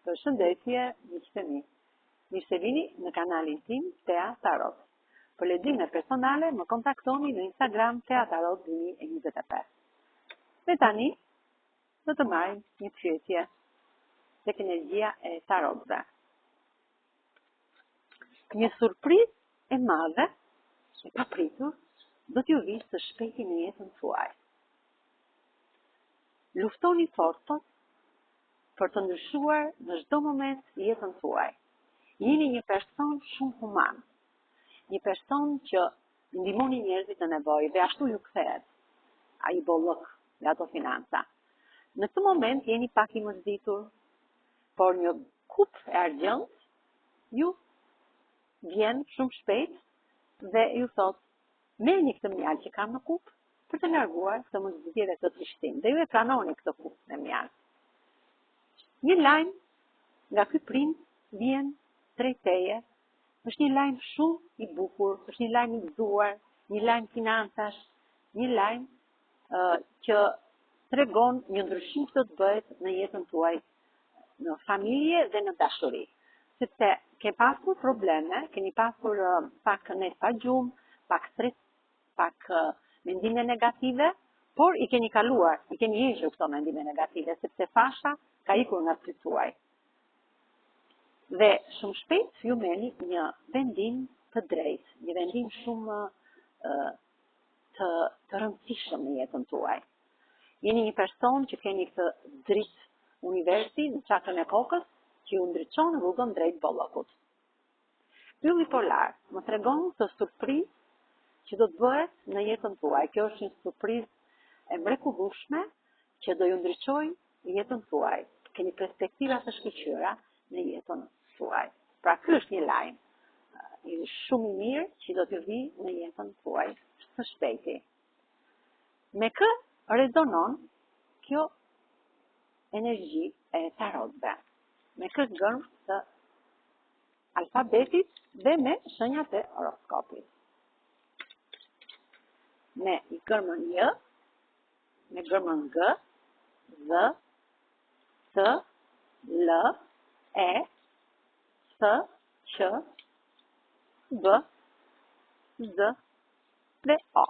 Përshëndetje, miqtë e mi. Mirë se vini në kanalin tim Tea Tarot. Për lexime personale më kontaktoni në Instagram Tea Tarot 2025. Dhe tani do të marrim një pyetje tek energjia e tarotëve. Një surprizë e madhe, e papritur, do t'ju vijë së shpejti në jetën tuaj. Luftoni fort për të ndryshuar në çdo moment jetën tuaj. Jeni një person shumë human, një person që ndihmoni njerëzit në nevojë dhe ashtu ju kthehet ai bollëk nga ato financa. Në këtë moment jeni pak i mërzitur, por një kupë e argjendtë ju vjen shumë shpejt dhe ju thotë merrni këtë mjaltë që kam në kupë për të larguar këtë mërzitje dhe këtë trishtim. Dhe ju e pranoni këtë kupë me mjaltë. Një lajm nga ky prind vjen drejt teje. Është një lajm shumë i bukur, është një lajm i gëzuar, një lajm financash, një lajm uh, që tregon një ndryshim që do të bëhet në jetën tuaj në familje dhe në dashuri. Sepse ke pasur probleme, keni pasur uh, pak net pa gjumë, pak stres pak mendime negative, por i keni kaluar, i keni hequr këto mendime negative, sepse fasha ka ikur nga sytë tuaj. Dhe shumë shpejt ju merrni një vendim të drejtë, një vendim shumë të, të rëndësishëm në jetën tuaj. Jeni një person që keni këtë dritë universi në çakrën e kokës që ju ndriçon rrugën drejt bollëkut. Ylli polar më tregon këtë surprizë që do të bëhet në jetën tuaj. Kjo është një surprizë e mrekullueshme që do ju ndriçojë jetën tuaj. Keni perspektiva të shkëlqyera në jetën tuaj. Pra ky është një lajm i shumë i mirë që do t'ju vijë në jetën tuaj së shpejti. Me kë rezonon kjo energji e tarotëve? Me kë gërmë të alfabetit dhe me shenjat e horoskopit. Me gërmën J, me gërmën G, Z, T, L, E, S, Q, B, Z dhe O.